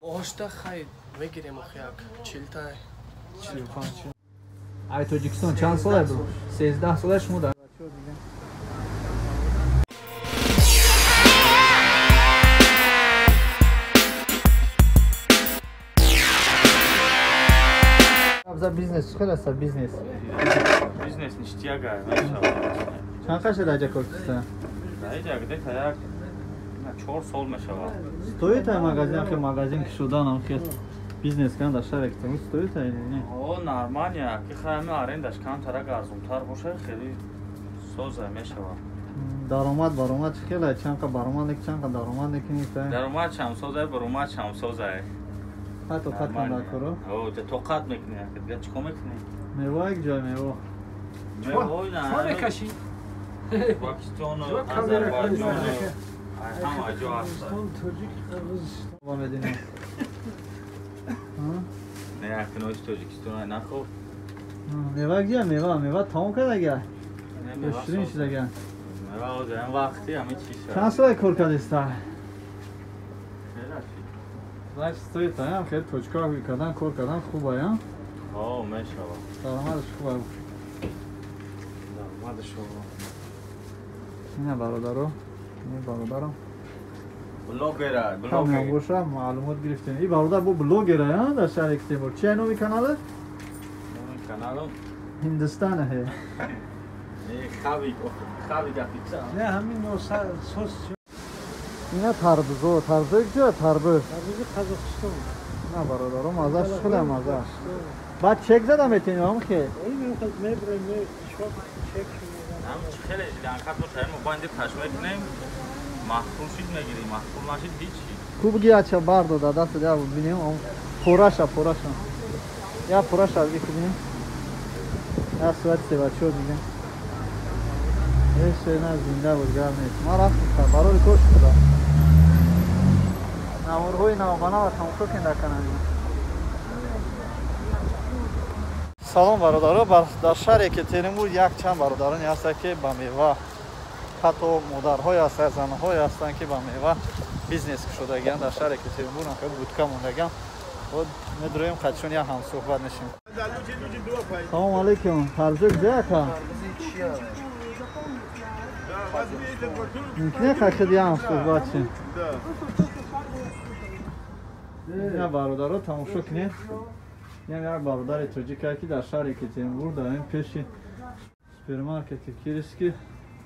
Ошта хай мегирем охи як чилтай. 45. Ай Тоҷикистон чанд сола буд? 13 сола шумо дар Абза бизнес чӣ хел аст бизнес? Бизнес ништяк ай, мешавад. Чанд қаша дар ҷа кор киста? Дар ҷа где-то як 4 сол мешавад. Стоит ай магазин, хе магазин ки шудан хе бизнес кан дар шаҳр Екатеринбург стоит ай не? О, нормально, ки хай арендаш камтарак арзонтар бошад, хеле соза мешавад. Даромад баромад чӣ хел ай? Чанд қа баромад ник, чанд қа даромад мекунӣ? Даромад чам соза, баромад чам соза. Ха тоқат кун дар коро? О, тоқат мекунӣ, дигар чӣ кор мекунӣ? Мева як ҷой мева. Мева на. Чӣ мекашӣ? Покистон, Озарбойҷон, ҳама ҷо ҳаст. Тоҷик, Қирғизистон. Ва мединем. Не, акноиш Тоҷикистон нахоб. Мева гия, мева, мева тамом кардага. Ширин шудага. Мева ҳозир ҳам вақти ҳама чиз. Чанд сола кор кардиста? Значит, стоит, а? Хеле точка кардан, кор кардан хуб ая? Ҳо, мешавад. Даромадаш хуб ая. Даромадаш хуб. Ина бародаро, ин бародарам. Блогера, блогер. Боша, маълумот гирифтем. Ин бародар бо блогер ая дар шаҳри Екатеринбург. Чи номи каналаш? Номи каналам Ҳиндустан ҳе. Не, хави, хави гафица. Не, ҳамин сос. Ина тарбузо, тарбузо куҷо тарбуз? Тарбузи Қазоқистон. На бародаро, мазаш хеле мазаш. Баъд чек зада метавонем ам хе? Мебарем, чек. Ҳам хеле жиданкат бошад, мо банди таш мекунем. Маҳсул шид мегирем, маҳсул нашид ҳичи. Хуб гияча бардода даст я бинем, пораша, пораша. Я пораша бинем. Я сурати себачо бинем. Еше на зинда буд гап нест. Ман рафтам барои кор шуда. Наворҳои навбанава тамошо кунед дар канали. Салом бародаро, дар шаҳри Екатеринбург якчанд бародароне ҳастанд, ки ба мева, ҳатто модарҳое ҳастанд, занҳое ҳастанд, ки ба мева бизнес кушодагианд дар шаҳри Екатеринбург, будка мондагианд. Медроем қадшон як ҳамсӯҳбат мешем. Салом алейкум, тарбузо куҷо яка? Мумкин хакид як ҳамсӯҳбат шем? Ина бародаро тамошо кунед. Ин як бародари тоҷик ки дар шаҳри Екатеринбург дар ин пеши супермаркети Кирский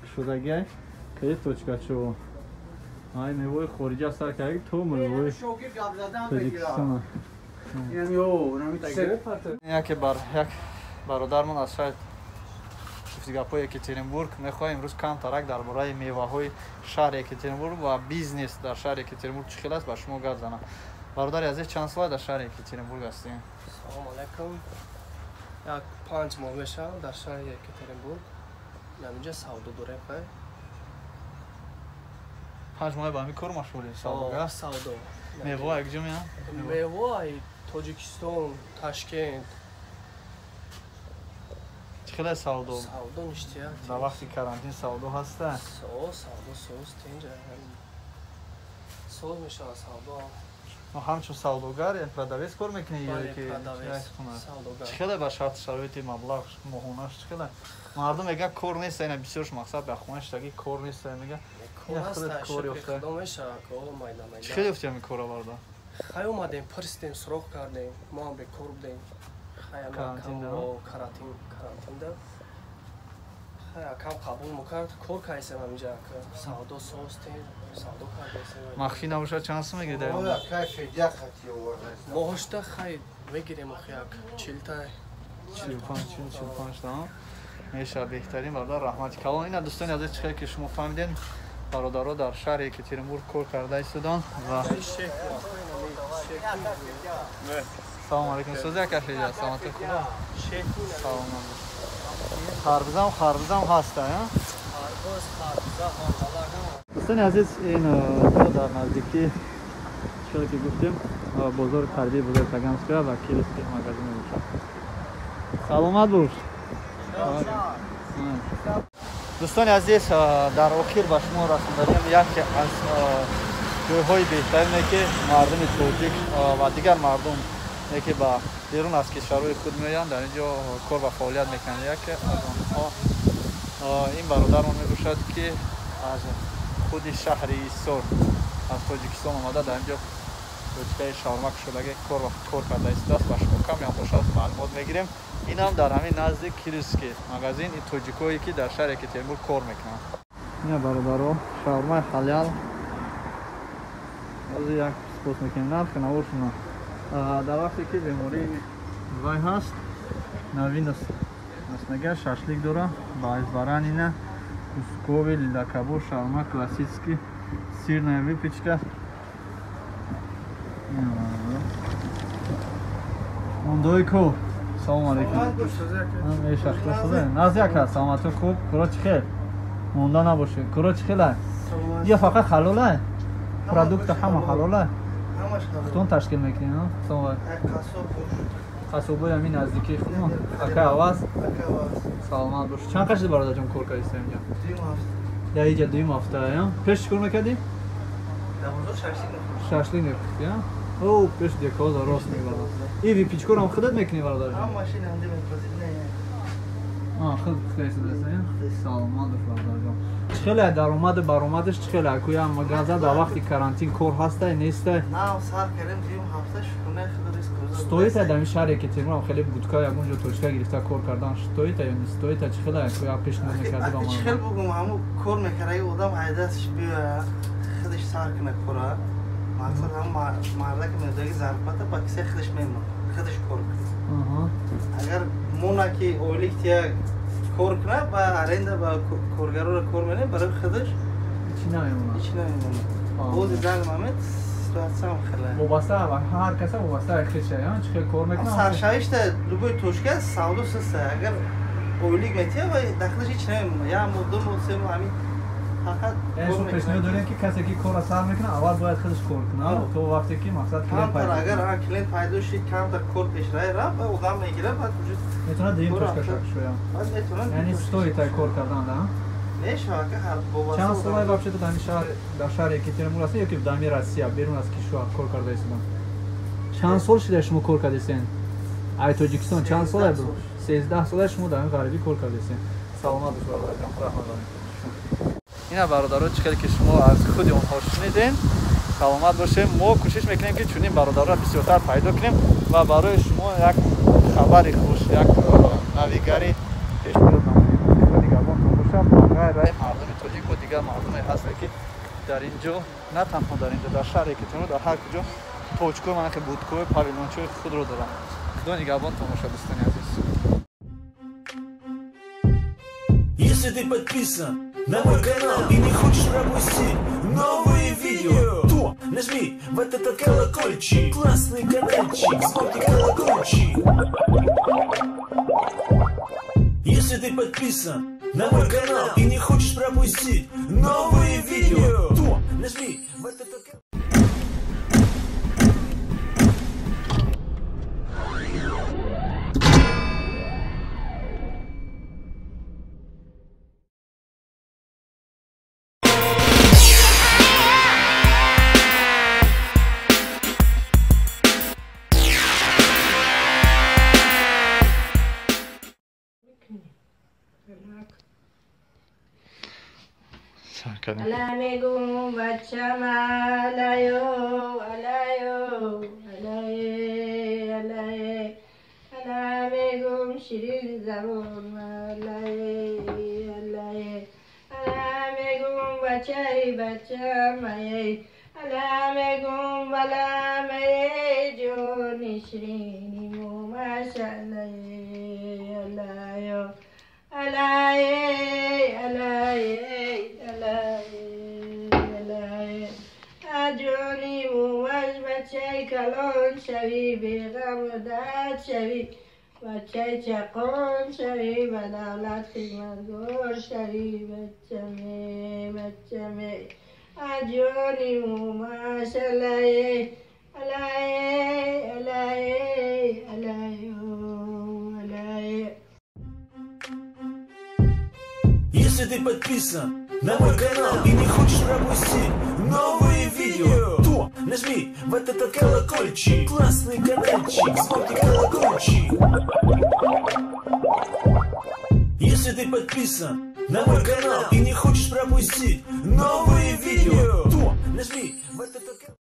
кушодагиай, хеле точкачо. Ай мевои хориҷа сар кардаги то мевои Тоҷикистон. Яке бар як бародармон аз шаҳри гуфтигапҳои Екатеринбург мехоҳем имрӯз камтарак дар бораи меваҳои шаҳри Екатеринбург ва бизнес дар шаҳри Екатеринбург чӣ хел аст ба шумо гап занам. Бародари азиз, чанд сола дар шаҳри Екатеринбург ҳастем? Салом алейкум. Як 5 моҳ мешавам дар шаҳри Екатеринбург. Инҷа савдо дорем хай. 5 моҳ ба ҳамин кор машғулем? Савдогар? Савдо. Мева як ҷо меянд? Мева Тоҷикистон, Ташкент. Чӣ хел савдо? Савдо ништяк. Дар вақти карантин савдо ҳаста? Савдо соз тинҷа. Соз мешавад савдо. Ҳамчун савдогар, продавец кор мекунӣ ё ки чӣ хеле ба шарти шароити маблағ моҳонаш чӣ хеле? Мардум мегӯяд кор нест, ина бисёрш мақсад ба хона шидаги кор нест, мегӯяд. Кор ёфта. Чӣ хеле ёфти ҳамин корро бародар? Хай омадем, пурсидем, суроғ кардем, мо ҳам бекор будем. Карантин, карантинда. Хай акам қабул мекард, кор кардем ҳаминҷа, савдо созтем, савдо кардем. Махфӣ набошад чанд сум мегиред? Моҳошта хай мегирем охи як чилтай. 45, 45 та. Мешавад беҳтарин бародар, раҳмати калон. Ина дӯстони азиз, чӣ хел ки шумо фаҳмидед, бародаро дар шаҳри Екатеринбург кор карда истоданд ва Салом алейкум, сӯзи ака феҷа, саломатӣ хуб? Салом. Харбузам, харбузам ҳаста, а? Харбуз, харбуза, дӯстони азиз, ин дар наздикӣ чӣ ки гуфтем, бозори қарибии бозори Таганская ва Кировский магазин мебошад. Саломат бош. Дӯстони азиз, дар охир ба шумо расондаем яке аз ҷойҳои беҳтарине ки мардуми тоҷик ва дигар мардум ки ба берун аз кишварҳои худ меоянд, дар ин ҷо кор ва фаъолият мекунанд. Яке аз онҳо ин бародармон мебошад, ки аз худи шаҳри Ҳисор аз Тоҷикистон омада, дар ин ҷо точкаи шаурма кушодаги кор карда истодааст. Ба шумо каме ҳам бошад маълумот мегирем. Инам дар ҳамин назди Кирилский магазин и тоҷикое ки дар шаҳри Екатеринбург кор мекунанд. Ина бародаро, шаурмаи ҳалал ҳозир як спос мекунем нархи наворшуна. Дар вақте ки бемории вай ҳаст, навин аст, мегӯяд, шашлик дора, баранина, кусковый, лилакабоб, шаурма классический, сырная выпечка. Мондои ку, салом алейкум. Назяка, саломату хуб, куро чӣ хел? Монда набошед. Куро чӣ хела? Я фақат ҳалола? Продукта ҳама ҳалола? Худтон ташкил мекунед? Салом. Қассобои ҳамин наздикии худмон. Ака Аваз? Саломат бошед. Чанд қашди бародарҷон кор кардиста инҷа? Дар инҷа дуюм ҳафта, я? Пеш чӣ кор мекардӣ? Шашлик мепухтӣ, я? О, пеш декоза рост мебарад. И выпечкорам худат мекунӣ, бародарҷон? Худ пухтаистадаста, я? Саломат бош, бародарҷон. Чӣ хеле даромаду баромадаш чӣ хеле? Куя магаза дар вақти карантин кор ҳастай, нестай? Стоита дар ин шаҳри Екатеринбург хеле будка ягон ҷо точка гирифта кор кардан стоита ё не стоита, чӣ хеле куя пешниҳод мекардӣ ба ман? Чӣ хел бугум, ҳамун кор мекардаги одам айдастш биёя, худаш сар куна кора. Мақсад ҳам мардаки медоги зарплата ба киса худаш мемонад, худаш кор кунад. Агар мона ки ойлик тия кор кунад, ба аренда ба коргароро кор менем, барои худаш ҳеҷ намемонад. Ҳеҷ намемонад. Бози дар момент ситуатсиям хеле. Вобаста ба ҳар каса, вобаста ба худша, чӣ хел кор мекунад. Саршавишта любой точка савдо суста. Агар ойлик метия, ва дар худаш ҳеҷ намемонад. Як моҳ, ду моҳ, се моҳ ҳамин фақат. Яъне шумо пешниҳод дорем, ки касе ки корро сар мекунад, аввал бояд худаш кор кунад, то вақте ки мақсад клиент пайдо. Агар клиент пайдо шид, камтар кор пешрай рафт, одам мегирад, баъд уже метавонад дуюм точка шояд. Яъне стоитай кор кардан, да? Мешавад, ки ҳар вобаста. Чанд солай вообще-то дар шаҳр, дар шаҳри Екатеринбург ҳастед ё ки дар ҳамин Россия, берун аз кишвар кор карда истодам? Чанд сол шуда шумо кор кардастед? Ай Тоҷикистон чанд солай буд? 13 солай шумо дар ин ғарибӣ кор кардастед. Саломат бошед, бародарҷон, раҳмат. Ина бародаро, чӣ хеле ки шумо аз худи онҳо шунидем, саломат бошем. Мо кӯшиш мекунем, ки чунин бародарро бисёртар пайдо кунем ва барои шумо як хабари хуш, як навигарӣ пешниҳод намоем. Нигаҳбонтон бошам. Ба ғайр аз мардуми тоҷик бо дигар мардуме ҳастанд, ки дар ин ҷо, на танҳо дар ин ҷо, дар шаҳри Екатеринбург, дар ҳар куҷо точкои манаки будкои, павилончои худро доранд. Худо нигаҳбонтон бошад, дӯстони азиз. Если ты подписан на мой канал и не хочешь пропустить новые видео, то нажми вот этот колокольчик, классный каналчик, звонкий колокольчик. Если ты подписан на мой канал и не хочешь пропустить новые видео, то нажми вот этот колокольчик. Alamegum bachama alayo alayo alaye alaye alamegum shirin zabon alaye alaye alamegum bachay bachamaye alamegum balamaye joni shirini mumashalaye alayo alaye alaye جوني مواج بچه کلان شوی بیغم داد شوی بچه چقان شوی به دولت خدمتگار شوی بچه بچه جوني مواج علیه علیه علیه علیه علیه. Если ты подписан на мой канал и не хочешь пропустить новые видео, видео, то нажми вот этот колокольчик. Классный каналчик, звонкий колокольчик. Если ты подписан на мой канал и не хочешь пропустить новые видео, то нажми вот этот колокольчик.